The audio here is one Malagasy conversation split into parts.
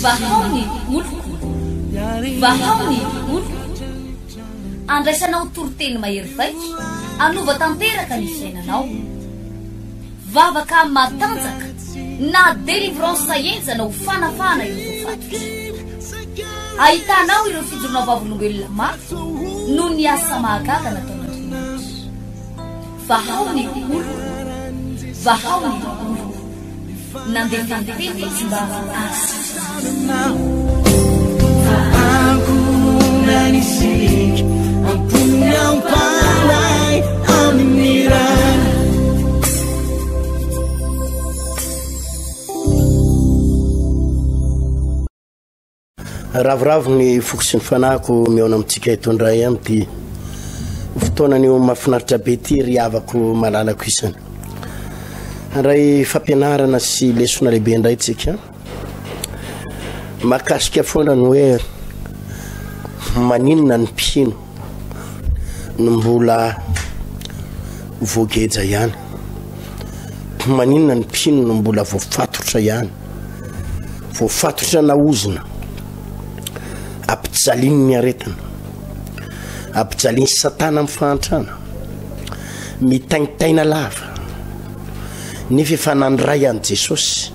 Vahao ny oloko, vahao ny oloko. Andraisanao toriteny mahery vaika, hanova tanteraka ny fiainanao. Vavaka matanjaka na délivrance henjana ho fanafahana ireo voafatotra. Ahitanao ireo fijoroana vavolombelona mafy noho ny asa mahagaga nataon'Andriamanitra. Vahao ny oloko, vahao ny oloko. Nandefa ny teny izy mba hahasitrana. Ravoravo ny foko sy ny fanahiko mihaona amintsika eto indray amin'ity fotoana anio mahafinaritra be ity ry havako malalako isany. Handray fampianarana sy lesona lehibe indray tsika. Mahakasika foana ny hoe maninona ny mpino no mbola voageja ihany. Maninona ny mpino no mbola voafatotra ihany. Voafatotra naozona, ampijalian'ny aretina, ampijalian'ny satana amin'ny fahantrana, mitaintaina lava, nefa efa nandray an'i Jesosy,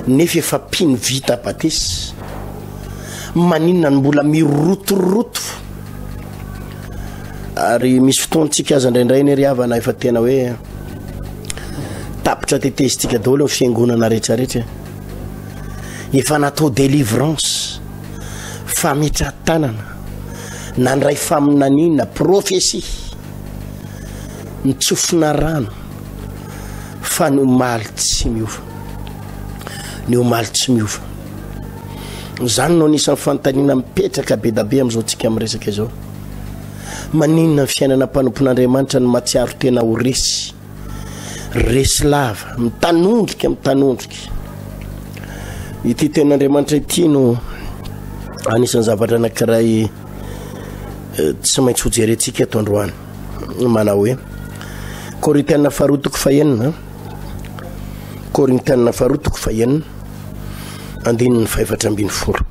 nefa efa mpino vita batisa, maninona no mbola mirotoroto? Ary misy fotoantsika aza indraindray anie ry havana efa tena hoe tapitra tetezintsika daholo ny fiangonana rehetrarehetra e. Efa natao délivrance, fametratanana, nandray faminaniana, prophétie, nitsofina rano, fa ny omaly tsy miova. Ny omaly tsy miova. Izany no anisan'ny fanontaniana mipetraka be da be amin'izao tsika miresaka izao. Maninona ny fiainana mpanompon'Andriamanitra no mahatsiaro tena ho resy? Resy lava, mitanondrika, mitanondrika. Ity tenin'Andriamanitra ity no anisan'ny zavatra anankiray eh, tsy maintsy hojerentsika eto androany. Manao hoe Korintiana faharoa toko fahenina, Korintiana faharoa toko fahenina, andininy fahefatra ambin'ny folo.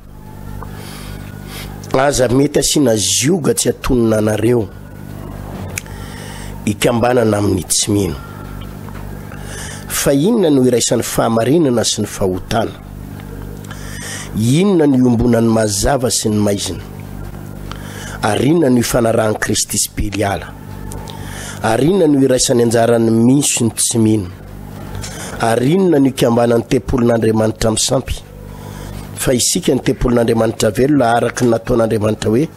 Aza mety asiana zioga tsy atonina anareo hikambanana amin'ny tsy mino. Fa inona no iraisan'ny fahamarinana sy ny fahotana? Inona no iombonan'ny mazava sy ny maizina? Ary inona no ifanarahan'i Kristy sy Beliala? Ary inona no iraisan'ny anjaran'ny mino sy ny tsy mino? Ary inona no ikambanan'ny tempolin'Andriamanitra amin'ny sampy? Fa isika ny tempolin'Andriamanitra velona, araka ny nataon'Andriamanitra hoe,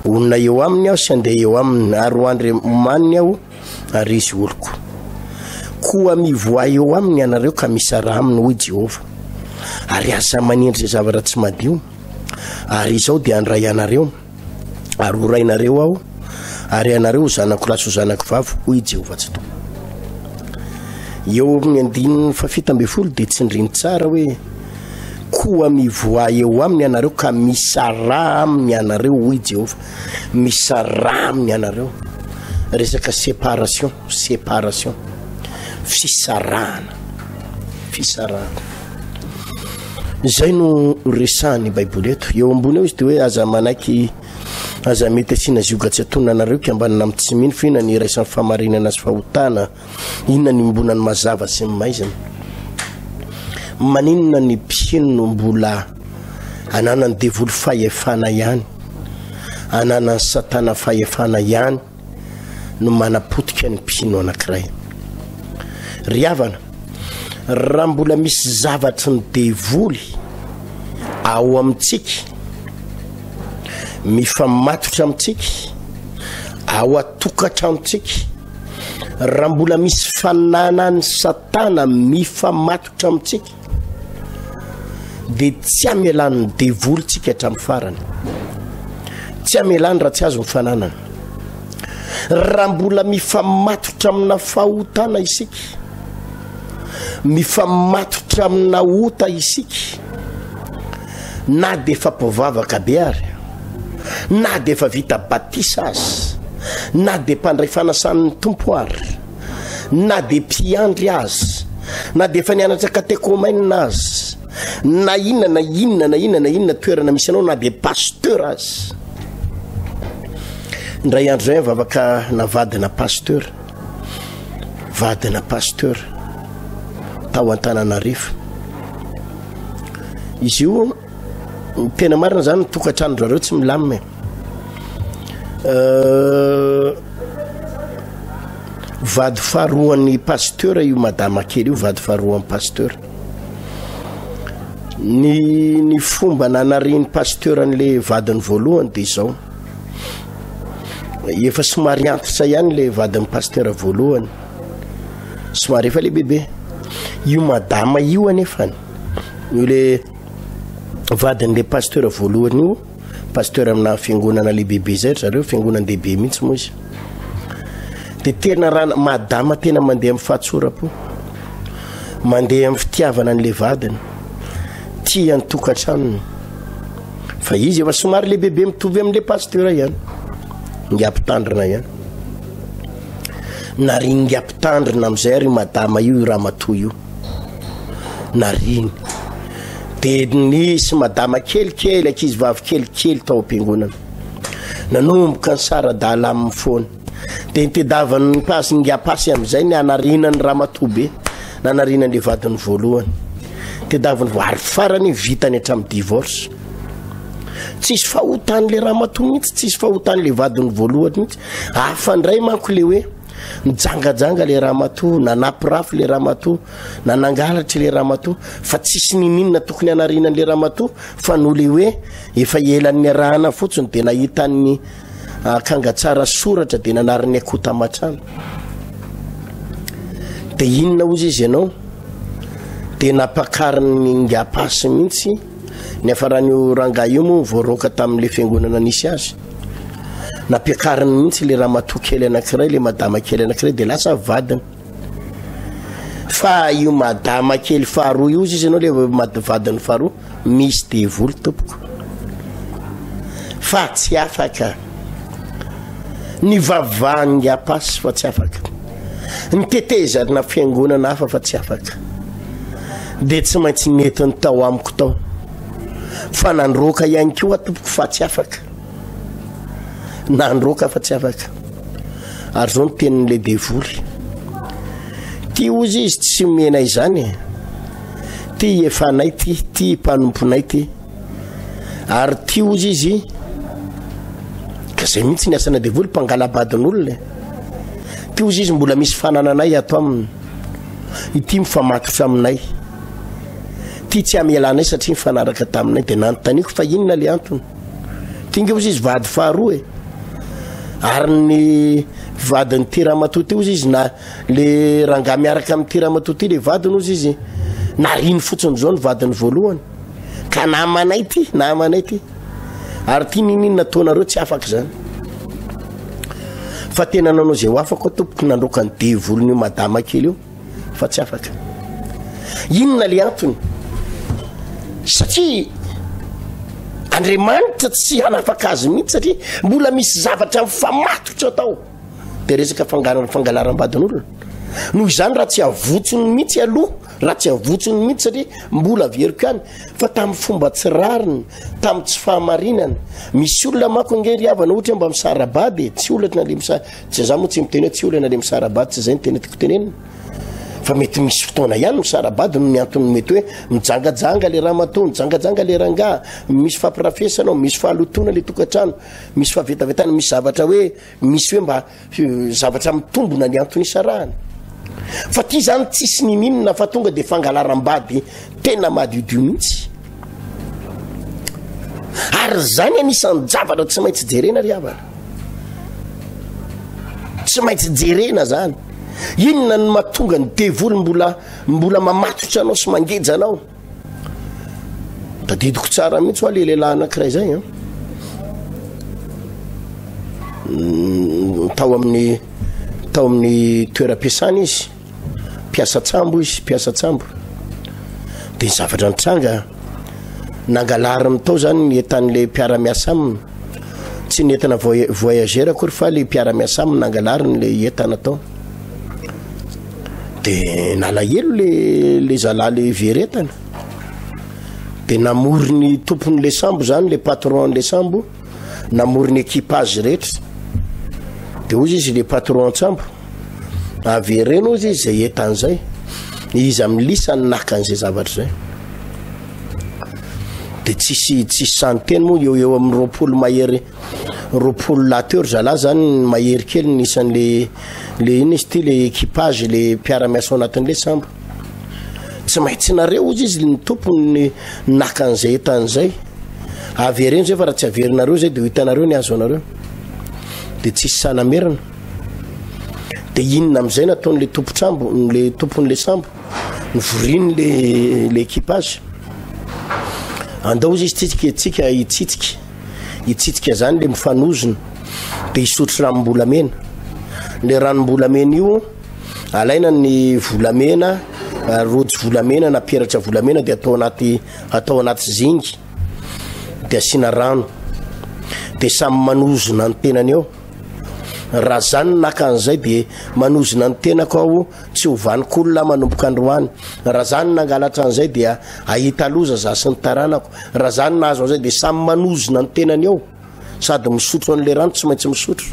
Honina eo aminy aho sy handeha eo aminy, ary ho Andriamaniny aho, ary izy oloko. Koa mivoaha eo aminy ianareo ka misaraha aminy, hoy Jehovah. Ary aza manendry izay zavatra tsy madio, ary izao dia handray anareo. Ary ho rainareo aho, ary ianareo ho zanako lahy sy ho zanako vavy, hoy i Jehovah Tsitoha. Eo amin'ny andininy fahafito ambin'ny folo dia tsindriny tsara hoe, Koa mivoaha eo aminy ianareo ka misaraha aminy ianareo, hoy Jehovah. Misaraha aminy ianareo. Resaka séparation, séparation. Fisarahana. Fisarahana. Izay no resahan'ny Baiboly eto. Eo ambony eo izy dia hoe aza manaiky, aza mety asiana zioga tsy atonina anareo kiambanina amin'ny tsy mino fa inona ny iraisan'ny fahamarinana sy fahotana, inona ny iombonan'ny mazava sy ny maizina. Maninona ny mpino no mbola ananan'ny devoly fahefana ihany, ananan'ny satana fahefana ihany? no manapotika ny mpino anankiray. Ry havana, raha mbola misy zavatry ny devoly ao amintsika, mifamatotra amintsika, ao an-tokantranontsika, raha mbola misy fananan'i Satana mifamatotra amintsika, dia tsy hamelan'ny devoly tsika hatramin'ny farany. Tsy hamelany raha tsy azo ny fananana. Raha mbola mifamatotra amina fahotana isika, mifamatotra amina ota isika, na dia efa mpivavaka be ary, na dia efa vita batisa aza, na dia mpandray fanasan'ny Tompo ary, na dia mpiandry aza. Na dia efa nianatra katekomaina aza, na inona na inona na inona na inona toerana misy anao, na dia pasteur aza. Indray andro izay vavaka navadina pasteur, vadina pasteur tao Antananarivo. Izy io, ny tena marina zany, ny tokantranon-drareo tsy milamina e. Euh, vady faharoan'ny pasteur io madama kely io, vady faharoan'ny pasteur. Ny ny fomba nanarian'ny pasteur an'le vadiny voalohany de izao. Efa somary antitra ihany le vadin'ny pasteur voalohany. Somary efa lehibebe. Io madama io anefany, io le vadin'le pasteur voalohany io, pasteur amina fiangonana lehibebe zay ry zareo, fiangonan-dehibe mihitsy moa izy. De tena raha madama tena mandeha amin'ny fahatsoram-po, mandeha amin'ny fitiavana an'le vadiny, tia ny tokantranony. Fa izy efa somary lehibebe mitovy amin'le pasteur ihany, ingahy mpitandrina ihany. Narin'ingahy mpitandrina amin'izay ary io madama io, io ramatoa io. Nariny. De nisy madama kelikely, ankizivavy kelikely tao am-piangonana. Nanomboka nisara-dala aminy foana. De nitediavan'ny pasy, ingahy pasy amin'izay ny hanariana ny ramatoa be, nanariana an'le vadiny voalohany. Tediaviny vo, ary farany vitany hatramin'ny divorce. Tsisy fahotan'le ramatoa mihitsy, tsisy fahotan'le vadiny voalohany mihitsy. Hafa indray manko le hoe nijangajanga le ramatoa, nanapirafy le ramatoa, na nangalatra le ramatoa, fa tsisy nininona tokony hanariana an'le ramatoa, fa noho le hoe efa ela niarahana fotsiny de nahita ny akanga tsara soratra de nanary ny akoho taman-trano. De inona hozy izy ianao? De nampakarin'ny ingapasy mihitsy, niafaran'io rangahy io moa voaroaka tamin'le fiangonana nisy azy. Nampiakariny mihitsy le ramatoa kely anankiray, le madama kely anankiray, de lasa vadiny. Fa io madama kely faharoa io izy ianao le vadiny faharoa, misy devoly tompoko. Fa tsy afaka. Ny vavahan'ny apasy fa tsy afaka. Ny tetezana fiangonana hafa fa tsy afaka. De tsy maintsy nentiny tao amiko tao. Fa nandroaka ihany koa tompoko fa tsy afaka. Nandroaka fa tsy afaka. Ary zao ny tenin'ilay devoly. Ty ozy izy tsy omena izany e. Ty efanay ty, ty mpanomponay ty. Ary ty ozy izy, ka zay mihitsy ny asana devoly, mpangalabadin'olona e. Ty ozy izy mbola misy fanananay ato aminy. Ity mifamatotra aminay. Ty tsy amelanay satria nifanaraka taminay. Dia nanontaniako fa inona le antony? Ty nge ozy izy vady faharoa e. Ary ny vadin'ity ramatoa ty ozy izy na le rangahy miaraka amin'ity ramatoa ty le vadiny ozy izy nariny fotsiny zao ny vadiny voalohany. Ka namanay ty, namanay ty. Ary ty niniana nataonareo tsy afaka izany. Fa tena nanao izay ho afaka aho tompoko nandroaka ny devolin'io madama kely io fa tsy afaka. Inona le antony? Satria Andriamanitra tsy hanafaka azy mihitsy satria mbola misy zavatra mifamatotra tao. De resaka fangalaram-badin'olona. Noho izany raha tsy avotsony mihitsy aloha, raha tsy avotsony mihitsy satria mbola averiko ihany fa tamin'ny fomba tsy rariny, tamin'ny tsy fahamarinana. Misy olona manko ange ry havana ohatra hoe mba misara-bady e, tsy olana le misa-, tsy za moa tsy miteny hoe tsy olana le misara-bady, tsy zay ny tena tiako tenenina. Fa mety misy fotoana ihany misara-bady noho ny antony mety hoe mijangajanga le ramatoa, mijangajanga le rangahy, misy fampirafesana ao, misy fahalotoana le tokantrano, misy fahavetavetana, misy zavatra hoe misy hoe mba zavatra mitombona ny antony isarahana. Fa ty zany tsisy nininona fa tonga de fangalaram-bady tena madiodio mihitsy. Ary zany anisan'ny javatra tsy maintsy jerena ry havana. Tsy maintsy jerena zany. Inona no mahatonga ny devoly mbola mbola mamatotra anao sy mangeja anao? Tadidiko tsara mihitsy hoa le lehilahy anankiray zay an. Mm, tao amin'ny tao amin'ny toeram-piasana izy, mpiasa tsambo izy, mpiasa tsambo. De ny zavatra nitranga, nangalariny tao zany ny entan'le mpiara-miasa aminy. Tsy ny entana voyageur akory fa le mpiara-miasa aminy nangalariny le entana tao. De nalahelo le le zalahy le very entana. De namory ny tompon'le sambo zany, le patron an'le sambo, namory ny équipage rehetra. De hozy izy le patron an-tsambo, avereno hozy izy zay entana zay. Iza amin'ny lisa ny naka an'izay zavatra zay. De tsisy tsisy sahy niteny moa eo eo amin'ny 20 mahery 20 lahy teo ry zalahy zany mahery kely ny isan'le le inona izy ity le équipage le mpiara-miasa ao anatin'le sambo. Tsy maintsy nareo hozy izy ny tompony naka an'izay entana izay. Avereno zay fa raha tsy averinareo zay de ho hitanareo ny azo anareo. De tsisy sahy namerina. De inona am'izay nataon'le tompon-tsambo, le tompon'le sambo? Novoriny le le équipage. Andao hozy izy tsitsika tsika hitsitsika. Hitsitsika zany le mifanozona. De hisotro ranom-bolamena. Le ranom-bolamena io alaina ny volamena, rojo volamena na peratra volamena de atao anaty atao anaty zinga. De asiana rano. De samy manozona ny tenany eo. Raha zany naka an'izay de manozona ny tenako aho Tsy ho vaniko olona aho manomboka androany. Raha za no nangalatra an'izay dia hahita loza za sy ny taranako. Raha za no nahazo an'izay dia samy manozona ny tenany eo. Sady misotro an'le rano tsy maintsy misotro.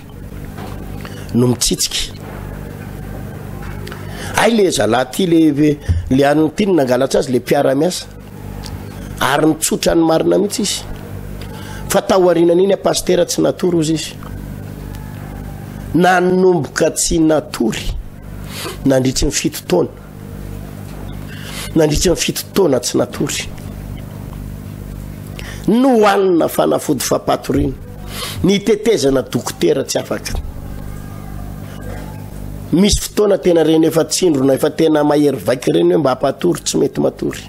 No mitsitsika. Hay le zalahy ty le le an'ny ty no nangalatra azy le mpiara-miasa. Ary nitsotra ny marina mihitsy izy. Fa taorianan'iny a pasitera tsy natory ozy izy. Nanomboka tsy natory nandritry ny fito taona. Nandritry ny fito taona tsy natory. Nohanina fanafody fampatoriana. Nitetezana dokotera tsy afaka. Misy fotoana tena reny efa tsindrona, efa tena mahery vaika ireny hoe mba hampatory, tsy mety matory.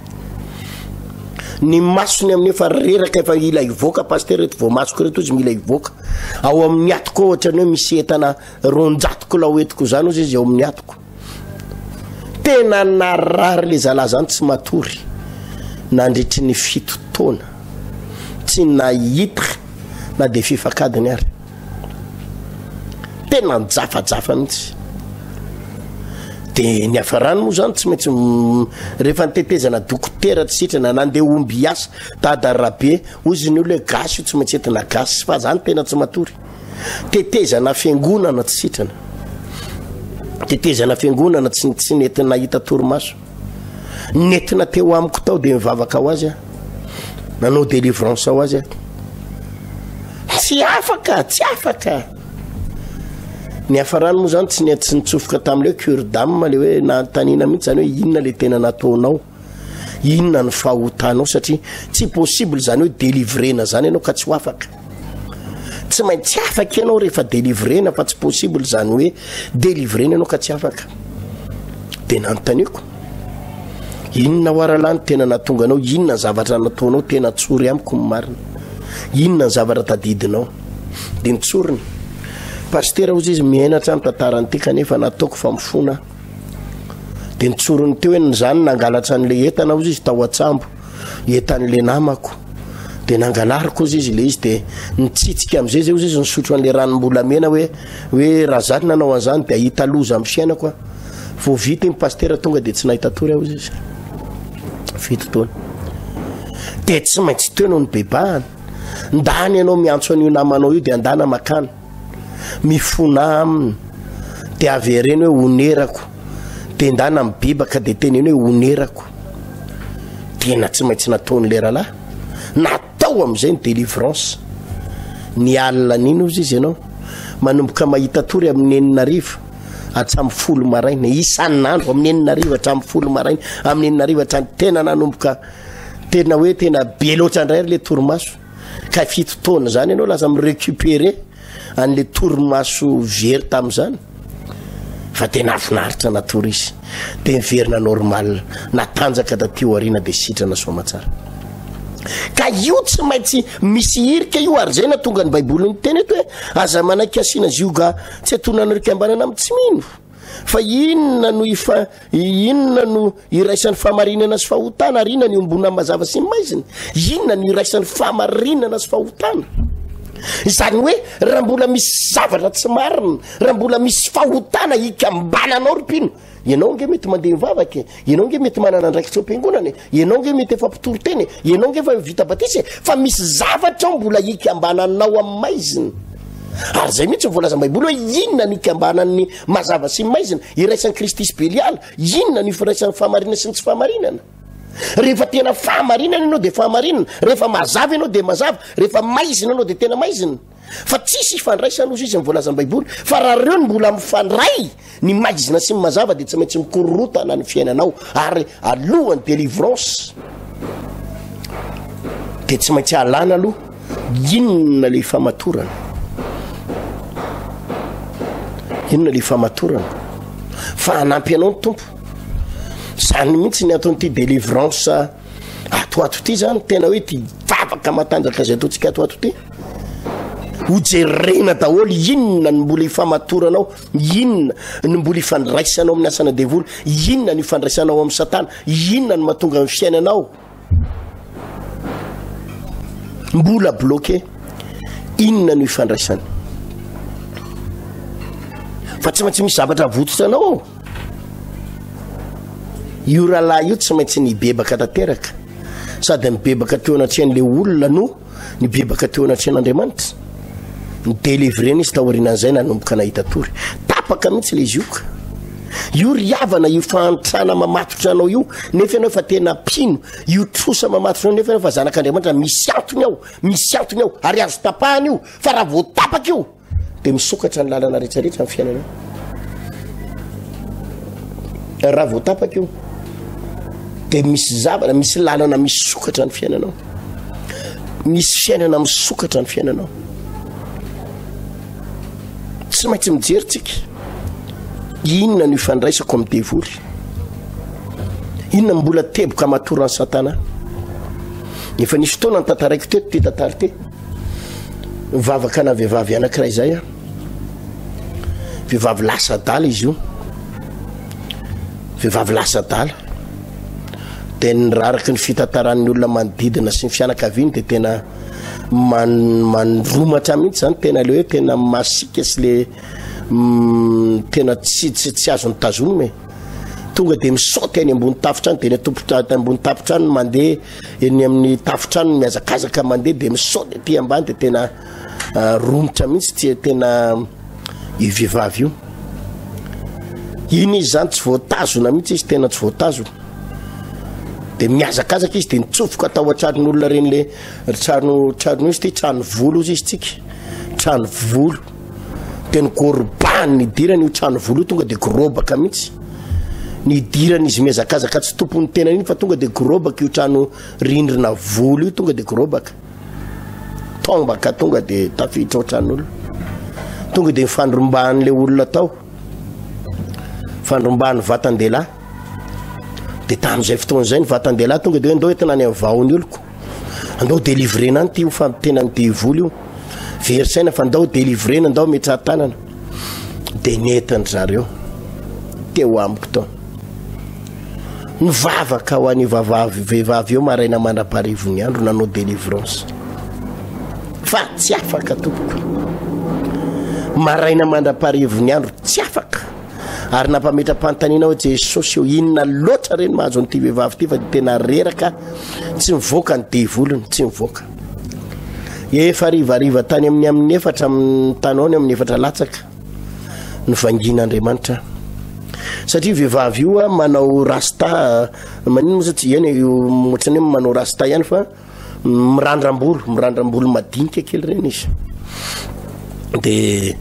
Ny masony amin'ny efa reraka efa hila hivoaka pasteur reto voamasoko reto izy mila hivoaka. Ao amin'ny atoko ao ohatran'ny hoe misy entana 200 kilao entiko izany ozy izy ao amin'ny atoko. Tena narary le zalahy zany tsy matory nandritry ny fito taona. Tsy nahita na dia fifakadiny ary. Tena nijafajafa mihitsy. De niafarany moa zany tsy maintsy rehefa nitetezana dokotera tsy sitrana, nandeha omby hiasa, dada Rabe, hozy ny olona hoe gasy io tsy maintsy entina gasy, fa zany tena tsy matory. Tetezana fiangonana tsy sitrana. Tetezana fiangonana tsy tsy nety nahita torimaso. Nentina teo amiko tao dia nivavaka ho azy aho. Nanao délivrance ho azy aho. Tsy afaka, tsy afaka. Ny hafarany moa zany tsy tsy nitsofoka tamin'ilay hoe cure d'âme le hoe nanontaniana mihitsy zany hoe inona le tena nataonao. Inona ny fahotanao satria tsy possible zany hoe délivrena zany ianao ka tsy ho afaka. Tsy maintsy afaka ianao rehefa délivrena fa tsy possible zany hoe délivrena ianao ka tsy afaka. De nanontaniako, inona ho aralahy ny tena nahatonga anao, inona ny zavatra nataonao tena tsory amiko ny marina, inona ny zavatra tadidinao. De nitsoriny, pasitera hozy izy miaina hatramin'ny tantaran'ity kanefa nataoko fa mifona aho. De nitsoriny teo hoe zany nangalatra an'le entana hozy izy tao an-tsambo, entan'le namako. De nangalariko hozy izy le izy de nitsitsika am'zay zay hozy izy nisotro an'le ranom-bolamena hoe hoe raha zany nanao an'zany de hahita loza amin'ny fiainako aho. Vao vita iny pasitera tonga de tsy nahita tory aho hozy izy. Fito taona. De tsy maintsy teo no nibebahana. Ndany ianao miantso an'io namanao io de andana makana. Mifonà aminy de avereno hoe onerako de ndana mibebaka de teneno hoe onerako. Tena tsy maintsy nataon'le rahalahy. Natao am'izay ny délivrance. Ny alina an'iny hozy izy ianao manomboka mahita tory amin'ny enina hariva hatramin'ny folo maraina isan'andro, amin'ny enina hariva hatramin'ny folo maraina, amin'ny enina hariva hatramin'ny tena nanomboka tena hoe tena be loatra indray ry le torimaso. Ka fito taona zany ianao lasa mi-recuperer an'le torimaso very tamin'izany. Fa tena hafinaritra natory izy. De niverina normal, natanjaka taty aoriana de sitrana soamatsara. Ka io tsy maintsy misy hirika io ary zay natonga ny baiboly niteny eto hoe aza manaiky asiana zioga tsy atonanareo kiambanana amin'ny tsy mino. Fa inona no ifa, inona no iraisan'ny fahamarinana sy fahotana ary inona no iombonan'ny mazava sy ny maizina? Inona no iraisan'ny fahamarinana sy fahotana? Izany hoe raha mbola misy zavatra tsy marina, raha mbola misy fahotana hikambananao ry mpino, ianao ange mety mandeha mivavaka e, ianao ange mety manana andraikitra ao am-piangonana e, ianao ange mety efa mpitory teny e, ianao ange efa vita batisa e, fa misy zavatra ao mbola hikambananao amin'ny maizina. Ary izay mihitsy ny voalazan'ny Baiboly hoe inona ny hikambanan'ny mazava sy ny maizina, iraisan'i Kristy sy Beliala, inona ny firaisan'ny fahamarinana sy ny tsy fahamarinana. Rehefa tena fahamarinana ianao dia fahamarinana, rehefa mazava ianao dia mazava, rehefa maizina ianao dia tena maizina. Fa tsisy ifandraisana ozy izy ny voalazan'ny Baiboly, fa raha ireo no mbola mifandray, ny maizina sy ny mazava dia tsy maintsy mikororotana ny fiainanao, ary alohan'ny délivrance dia tsy maintsy alana aloha inona le famatorana, inona le famatorana, fa hanampy anao ny Tompo. Zany mihitsy ny ataon'ity délivrance ato ato ity zany, tena hoe ty vavaka matanjaka zay ataontsika ato ato ity. Ho jerena daholo inona ny mbola ifamatoranao, inona ny mbola ifandraisanao amin'ny asana devoly, inona ny ifandraisanao amin'ny satana, inona ny mahatonga ny fiainanao mbola bloqué, inona no ifandraisany. Fa tsy maintsy misy zavatra avototra anao ao. Io rahalahy io tsy maintsy nibebaka tanteraka, sady nibebaka teo anatrehan'ilay olona no nibebaka teo anatrehan'Andriamanitra. Ni-délivrer-na izy taorianan'izay nanomboka nahita tory. Tapaka mihitsy ilay zioka. Io ry havana, io fahantrana mamatotra anao io, nefa ianao efa tena mpino, io trosa mamatotra anao nefa ianao efa zanak'Andriamanitra, misy antony ao, misy antony ao, ary azo tapahana io, fa raha vao tapaka io, dia misokatra ny lalana rehetrarehetra amin'ny fiainanao. Raha vao tapaka io, dia misy zavatra, misy lalana misokatra ny fiainanao. Misy fiainana misokatra ny fiainanao. Tsy maintsy mijery tsika. Inona no ifandraisako amin'ny devoly? Inona mbola teboka matoran'i Satana? Efa nisy fotoana notantaraiko teto ity tantara ity. Mivavaka ana vehivavy anankiray izay aho. Vehivavy lasa adala izy io. Vehivavy lasa adala. Dia ny raraky ny fitantaran'ny olona manodidina sy ny fianakaviany dia tena man mandromatra mihitsy zany, tena le hoe tena masiaka sy le tena tsy tsy tsy azony tazomina e. Tonga dia misaoty any ambony tafotrano, dia eny an-tompon-tra-, ambony tafotrano mandeha eny amin'ny tafotrano mihazakazaka mandeha dia misaoty aty ambany, dia tena romotra mihitsy ty tena io vehivavy io. Iny izy zany tsy voatazona mihitsy izy, tena tsy voatazona. Dia mihazakazaka izy dia nitsofoka tao an-tranon'olona reny le trano, trano izy ty, trano volo izy izy tsika, trano volo. Dia nigorobahany nidirany io trano volo io, tonga dia gorobaka mihitsy. Nidirany izy mihazakazaka tsy tompon'ny tenany iny fa tonga dia gorobaka io trano rindrina volo io, tonga dia gorobaka. Tombaka tonga dia tafiditra ao an-tranon'olona. Tonga dia nifandrombahan'ilay olona tao. Fandrombahan'ny vatan-dehilahy. Dia tamin'izay fotoana izay ny vatan-dehilahy tonga dia hoe ndao entina any amin'ny vahon'ny oloko. Andao delivrena any ity io fa tena ny devoly io. Very saina fa ndao delivrena, ndao ametraha-tanana. Dia nentin-dry zareo teo amiko tao. Nivavaka ho an'io vavavy vehivavy io maraina mandra-parivon'ny andro nanao délivrance. Fa tsy afaka tompoko. Maraina mandra-parivon'ny andro tsy afaka. Ary nampametra-panontaniana hoe Jesosy eo inona loatra re ny mahazo an'ity vehivavy ity fa dia tena reraka tsy mivoaka ny devoliny, tsy mivoaka. Efa harivariva tany amin'ny amin'ny efatra amin'ny tany ao ny amin'ny efatra latsaka. Novangian'Andriamanitra. Satria vehivavy io a manao rasta, maninona moa tsy eny io ohatran'ny hoe manao rasta ihany fa mirandram-bolo, mirandram-bolo madinika kely ireny izy. De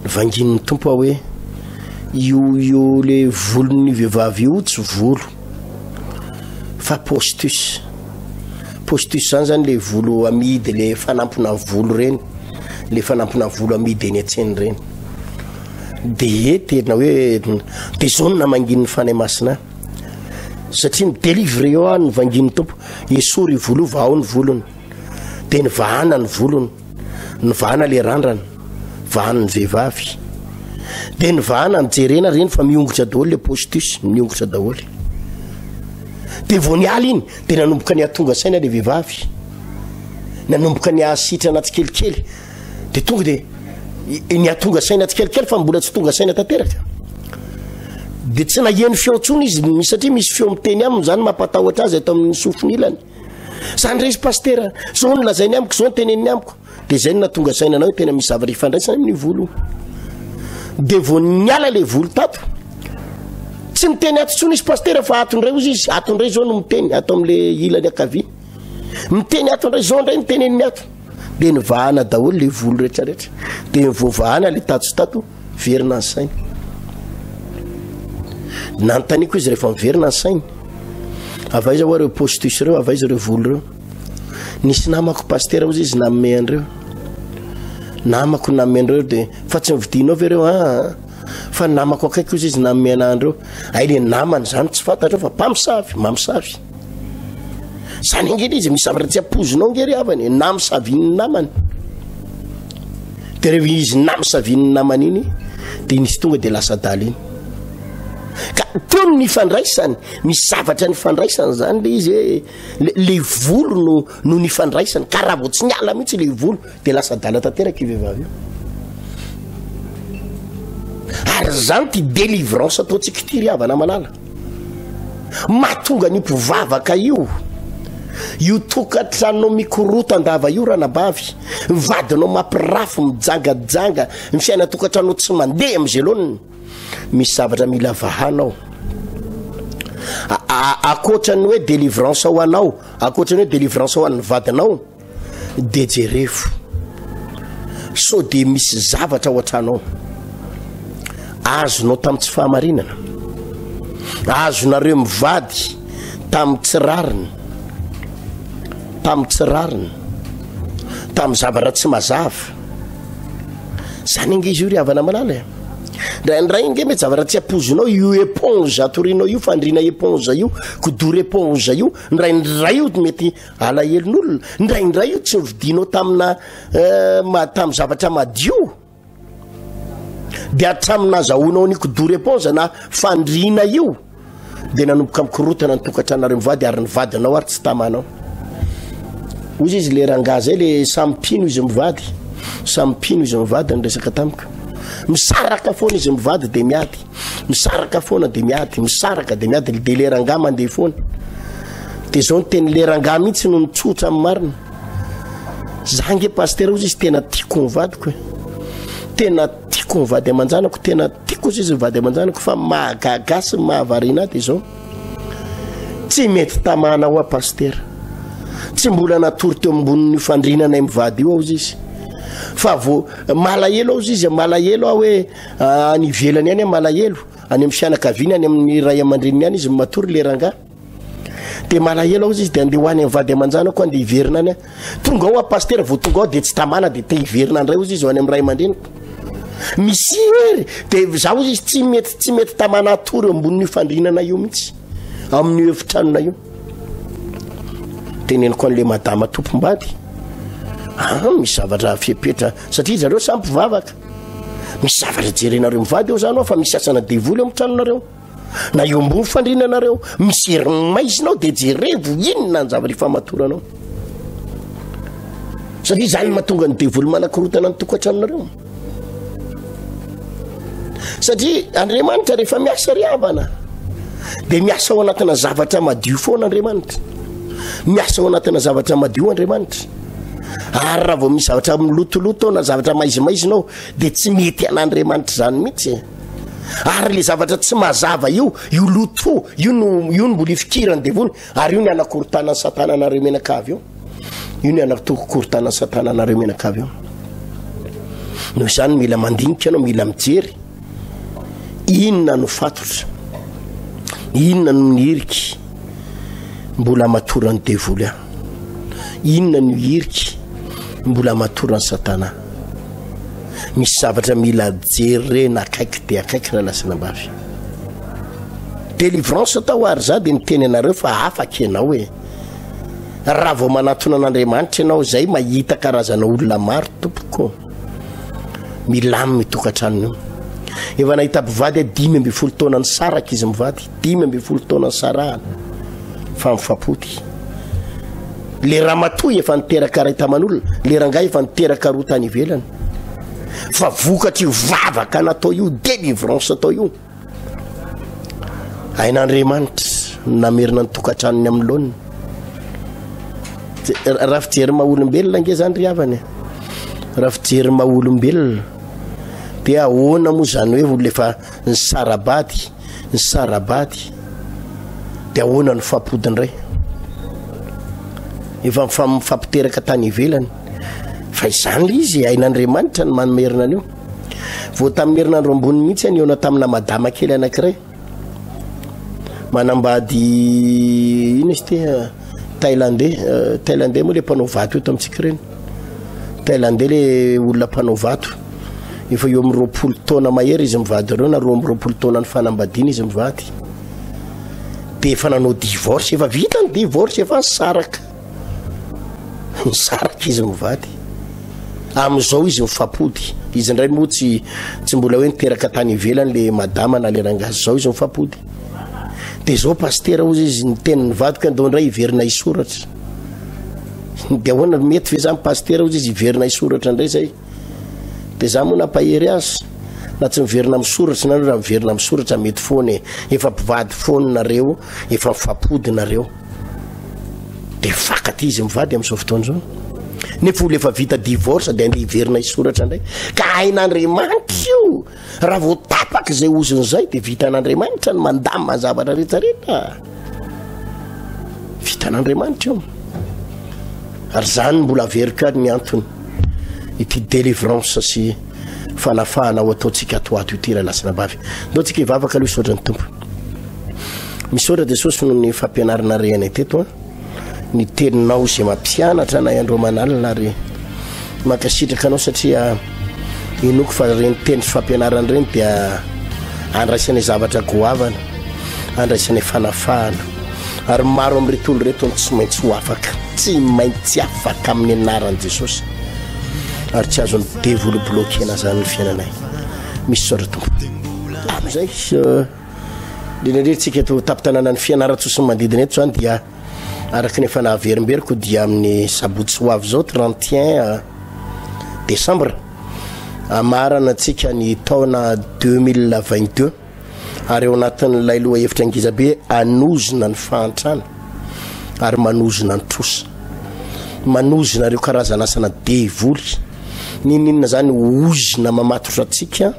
novangian'ny Tompo aho hoe io io le volon'ny vehivavy io tsy volo fa postus. Postus zany zany le volo amidy le fanampina volo reny, le fanampina volo amidy eny an-tsena reny. De tena hoe de zao no namangin'ny Fanahy Masina ahy. Satria mi-délivrer eo aho ny vangin'ny Tompo, esory io volo io, vahao ny volony. De nivahana ny volony, nivahana le randrana, vahan'ny vehivavy. De nivahana, nijerena reny fa miongotra daholo le postus, miongotra daholo. De vao niala iny, de nanomboka nihatonga saina le vehivavy. Nanomboka nihasitrana tsikelikely. De tonga de nihatonga saina tsikelikely fa mbola tsy tonga saina tanteraka. De tsy naheno feo intsony izy satria misy feo miteny aminy zany mampatahotra azy ato amin'ny sofiny ilany. Zany re izy pasitera, zao no lazainy amiko, zao no teneniny amiko. De zay no nahatonga saina anao hoe tena misy zavatra ifandraisany amin'io volo io. De vao niala le volo tato, tsy miteny ato intsony izy pasitera fa ato indray ozy izy, ato indray zao no miteny, ato amin'le ilany ankavia. Miteny ato indray, zao indray no teneniny ato. De nivahana daholo le volo rehetrarehetra. De voavahana le tato sy tato, verina ny sainy. Nanontaniako izy rehefa miverina ny sainy. Avy aiza hoa ireo postus ireo, avy aiza ireo volo ireo. Nisy namako pasitera hozy izy nanome an'ireo. Namako nanome an'ireo de fa tsy novidianao ve ireo ah? Fa ny namako akaiky hozy izy nanome anah an'ireo. Hay le namany zany tsy fantatrao fa mpamosavy, mamosavy. Zany ange le izy misy zavatra tsy ampoizinao ange ry havana e, namosavian'ny namany. De rehefa izy namosavian'ny namany iny de nisy tonga de lasa adala iny. Ka teo ny nifandraisany, misy zavatra nifandraisany zany le izy hoe le, le volo no no nifandraisany ka raha vao tsy niala mihitsy le volo de lasa adala tanteraka io vehivavy io. Ary zany ty délivrance ataontsika ity ry havana malala. Mahatonga an'io mpivavaka io, io tokantranonao mikorotan-dava io ranabavy, ny vadinao mampirafy, mijangajanga, ny fiainan-tokantranonao tsy mandeha amin'izay laoniny. Misy zavatra mila vahana ao. Ankoatra ny hoe délivrance ho anao, ankoatra ny hoe délivrance ho an'ny vadinao, de jerevo sao de misy zavatra ao an-trano ao azonao tamin'ny tsy fahamarinana, azonareo mivady tamin'ny tsy rariny, tamin'ny tsy rariny, tamin'ny zavatra tsy mazava. Zany ange izy io ry havana malala e. Indraindray ange mety zavatra tsy ampoizinao io éponge atorianao io, fandriana éponge io, kidoro éponge io, indraindray io mety Alahelon'olona, indraindray io tsy novidianao tamina eh, tamin'ny zavatra madio, dia hatramin'ny nazahoanao an'io kidoro éponge na fandriana io, dia nanomboka mikorotana ny tokantranonareo mivady ary ny vadinao ary tsy tamanao. Hoy izy le rangahy zay le samy mpino izy mivady, samy mpino izy mivady niresaka tamiko. Misaraka foana izy mivady dia miady. Misaraka foana de miady, misaraka de miady, de le rangahy mandeha foana. De zao ny teny le rangahy mihitsy no mitsotra amin'ny marina. Za nge pasitera ozy izy tena tiako ny vadiko e. Tena tiako ny vady aman-janako, tena tiako ozy izy ny vady aman-janako fa mahagaga sy mahavariana ahy de zao. Tsy mety tamana hoa pasitera. Tsy mbola natory teo ambonin'io fandrinanay mivady io aho ozy izy. Fa vao malahelo aho ozy izy, malahelo aho hoe Any ivelany any malahelo, any amin'ny fianakaviany, any amin'ny ray aman-dreniny any izy matory le rangahy. De malahelo aho izy de andeha ho any amin'ny vady aman-janako andeha hiverina any aho. Tonga ao aho pasitera vao tonga ao de tsy tamana de te hiverina indray ozy izy ho any amin'ny ray aman-dreniko. Misy hery de za ozy izy tsy mety tsy mety tamana hatory eo ambonin'io fandrinana io mihitsy amin'io efitranona io. Teneniko an'le madama tompom-bady, ah misy zavatra fepetra satria zareo samy mpivavaka. Misy zavatra jerenareo mivady eo zany ao fa misy asana devoly eo amin'ny tranonareo na eo ambony fandrinanareo misy herin'ny maizina ao de jerevo inona ny zavatra ifamatoranao satria zany mahatonga ny devoly manakorotana ny tokantranonareo satria Andriamanitra rehefa miasa ry havana de miasa ao anatina zavatra madio foana Andriamanitra miasa ao anatina zavatra madio Andriamanitra Ary raha vao misy zavatra milotoloto ao na zavatra maizimaizina ao dia tsy mety an'Andriamanitra izany mihitsy e. Ary le zavatra tsy mazava io, io loto io no io no mbola ifikiran'ny devoly ary io ny anakorontanan'ny satana anareo mianakavy io. Io ny anakorontanan'ny satana anareo mianakavy io. Noho izany mila mandinika ianao, mila mijery inona no fatotra, inona no nihiriky mbola amatoran'ny devoly ahy, inona no hiriky mbola amatoran'ny satana. Misy zavatra mila jerena akaiky dia akaiky raha lasana ambavy. Délivrance atao ary za dia miteny anareo fa afaka ianao e. Raha vao manatona an'Andriamanitra ianao izay mahita karazana olona maro tompoko. Milamina io tokantrano io. Efa nahita mpivady aho 15 taona nisaraka izy mivady, 15 taona nisarahana fa mifampody. Le ramatoa efa niteraka ray taman'olona, le rangahy efa niteraka roa tany ivelany. Fa vokatr'io vavaka natao io, délivrance atao io, hain'Andriamanitra ny namerina ny tokantranony amin'ny laoniny. Raha fijery maha olombelona ange zany ry havana e. Raha fijery maha olombelona dia ahoana moa zany hoe olona efa nisara-bady, nisara-bady dia ahoana no fampody indray? Efa mifampiteraka tany ivelany. Fa izany le izy, hain'Andriamanitra ny mamerina an'io. Vao tamin'ny herinandro ambony mihitsy aho nihaona tamina madama kely anankiray. Manambady ino izy ity? Eh, Thaïlandais. Eh, Thaïlandais moa le mpanao vato eto amintsika ireny. Thaïlandais le olona mpanao vato. Efa eo amin'ny 20 taona mahery izy mivady ireo na 22 taona ny fanambadiana izy mivady. Dia efa nanao divorce, efa vita ny divorce, efa nisaraka. Nisaraka izy mivady. Amin'izao izy mifampody. Izy indray moa tsy tsy mbola hoe niteraka tany ivelany le madama na le rangahy. Zao izy mifampody. De zao pasitera hozy izy niteny ny vadiko andao indray hiverina hisoratra. De ahoana mety ve zany pasitera hozy izy hiverina hisoratra indray zay? De za moa nampahery azy na tsy miverina misoratra nareo raha miverina misoratra mety foana e. Efa mpivady foana nareo, efa mifampody nareo. De mifankatia izy mivady amin'izao fotoana izao. Nefa olona efa vita divorce de andeha hiverina hisoratra indray. Ka hain'Andriamanitra io. Raha vao tapaka izay ozona izay de vitan'Andriamanitra ny mandamina ny zavatra rehetra rehetra. Vitan'Andriamanitra io. Ary izany mbola averiko ary ny antony ity délivrance sy fanafahana ho ataontsika ato ato ity rahalahy sy anabavy. Ndao tsika hivavaka aloha hisaotra ny Tompo. Misaotra Jesosy noho ny fampianarana rehanay teto an. Ny teninao izay mampianatra anay andro aman'alina ary mankasitraka anao satria inoako fa ireny teny sy fampianarana ireny dia andraisanay zavatra goavana, andraisanay fanafahana. Ary maro amin'ireto olona ireto no tsy maintsy ho afaka, tsy maintsy afaka amin'ny anaran'i Jesosy. Ary tsy azon'ny devoly bloquer-na izany ny fiainanay. Misaotra Tompo. Amen. Zay. Indrindra indrindra tsika eto tampon-tanànan'i Fianarantsoa sy ny manodidina eto izany dia araka ny efa nahaverimberiko dia amin'ny sabotsy ho avy izao 31 décembre amarana antsika ny taona 2022 ary eo anatin'ilay lohahevitra ngeza be anozona ny fahantrana ary manozona ny trosa manozona ireo karazana asana devoly n'inon'inona zany ozona mamatotra antsika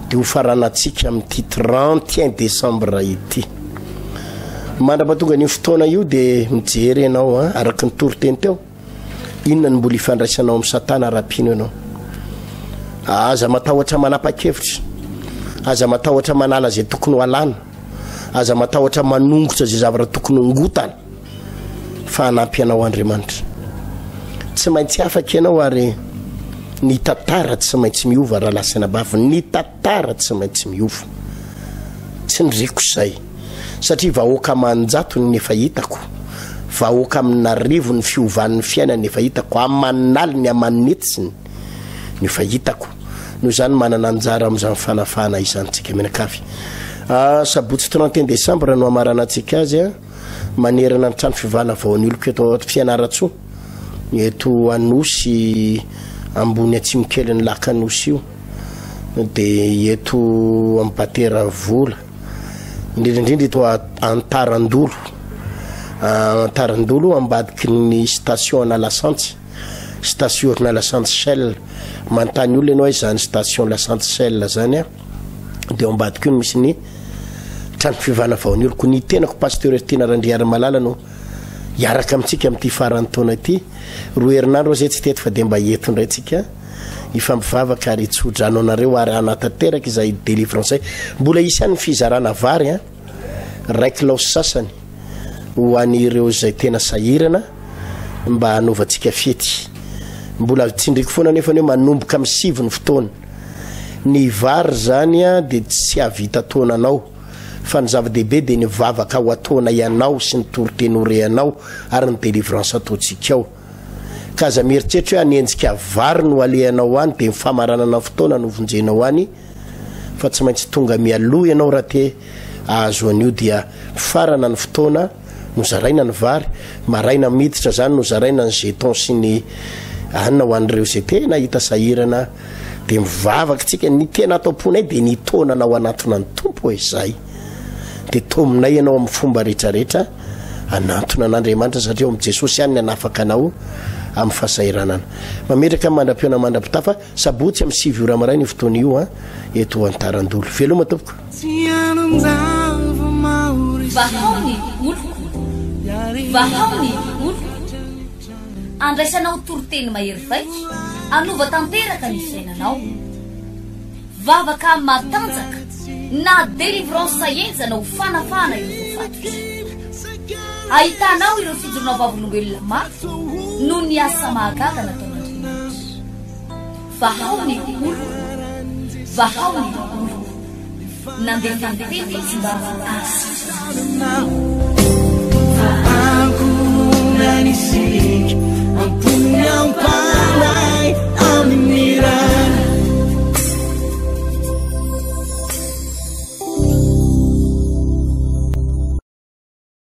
dia ho faranantsika amin'ity 31 décembre ity. Mandra-pahatonga an'io fotoana io dia mijery ianao an, araka ny toriteny teo, inona no mbola ifandraisanao amin'i Satana raha mpino ianao. Aza matahotra manapa-kevitra, aza matahotra manala izay tokony ho alana, aza matahotra manongotra izay zavatra tokony hongotana. fa hanampy anao Andriamanitra. Tsy maintsy afaka ianao ary ny tantara tsy maintsy miova rahalahy sy anabavy, ny tantara tsy maintsy miova. Tsindriko izay satria vahoaka aman-jatony ny efa hitako, vahoaka amin'arivony ny fiovan'ny fiainany efa hitako, aman'aliny aman'hetsiny ny efa hitako. Noho izany manana anjara amin'izany fanafahana izany tsika mianakavy. Ah, sabotsy 31 décembre no hamaranantsika azy a. manerana ny trano fivana vao ny oloko eto Fianarantsoa, eto Anosy ambony atsimo kelin'ny lac Anosy io, dia eto amin'ny Batera Vola, indrindra indrindra eto Antarandolo, Antarandolo ambadiky ny station ana lasantsy, station ana lasantsy Shell, manontany olona ianao hoe izany station lasantsy Shell zany an. dia ao ambadika io no misy ny trano fivana vao nioriko. Ny tenako Pasteur Tiana Randriarimalala no hiaraka amintsika amin'ity faran'ny taona ity. Roa herinandro aho izay tsy teto fa dia mba eto indray tsika hifampivavaka ary hitsodrano anareo ary hanatanteraka izay délivrance izay. Mbola hisy ihany ny fizarana vary an, iray kilao sy sasany ho an'ireo izay tena sahirana mba hanaovantsika fety. Mbola tsindriko foana anefa ny hoe manomboka amin'ny sivy ny fotoana. Ny vary zany dia tsy hahavita taona anao fa ny zava-dehibe dia ny vavaka ho ataonay anao sy ny toriteny ho rehanao ary ny délivrance ataontsika ao. Ka aza mieritreritra hoe hanenjika vary no alehanao any dia ny famaranana ny fotoana no vonjenao any fa tsy maintsy tonga mialoha ianao raha te ahazo an'io dia mifarana ny fotoana nozaraina ny vary, maraina miditra zany nozaraina ny jeton sy ny Anona ho an'ireo izay tena hita sahirana dia mivavaka tsika, ny tena ato am-ponay dia ny hitaona anao hanantona ny Tompo e, izay. Dia taominay ianao amin'ny fomba rehetrarehetra hanantona an'Andriamanitra satria ao amin'i Jesosy ihany ny hanafaka anao amin'ny fahasahiranana. Mametraka mandra-pihaona mandra-pitafa, sabotsy amin'ny 9 ora maraina io fotoana io an, eto Antarandolo. Veloma tompoko. Vahao ny oloko, vahao ny oloko. Andraisanao toriteny mahery vaika, hanova tanteraka ny fiainanao. Vavaka matanjaka na délivrance henjana ho fanafahana ireo voafatotra. Ahitanao ireo fijoroana vavolombelona mafy noho ny asa mahagaga nataon'Andriamanitra. Vahao ny oloko, vahao ny oloko. Nandefa ny teny izy mba hahasitrana azy.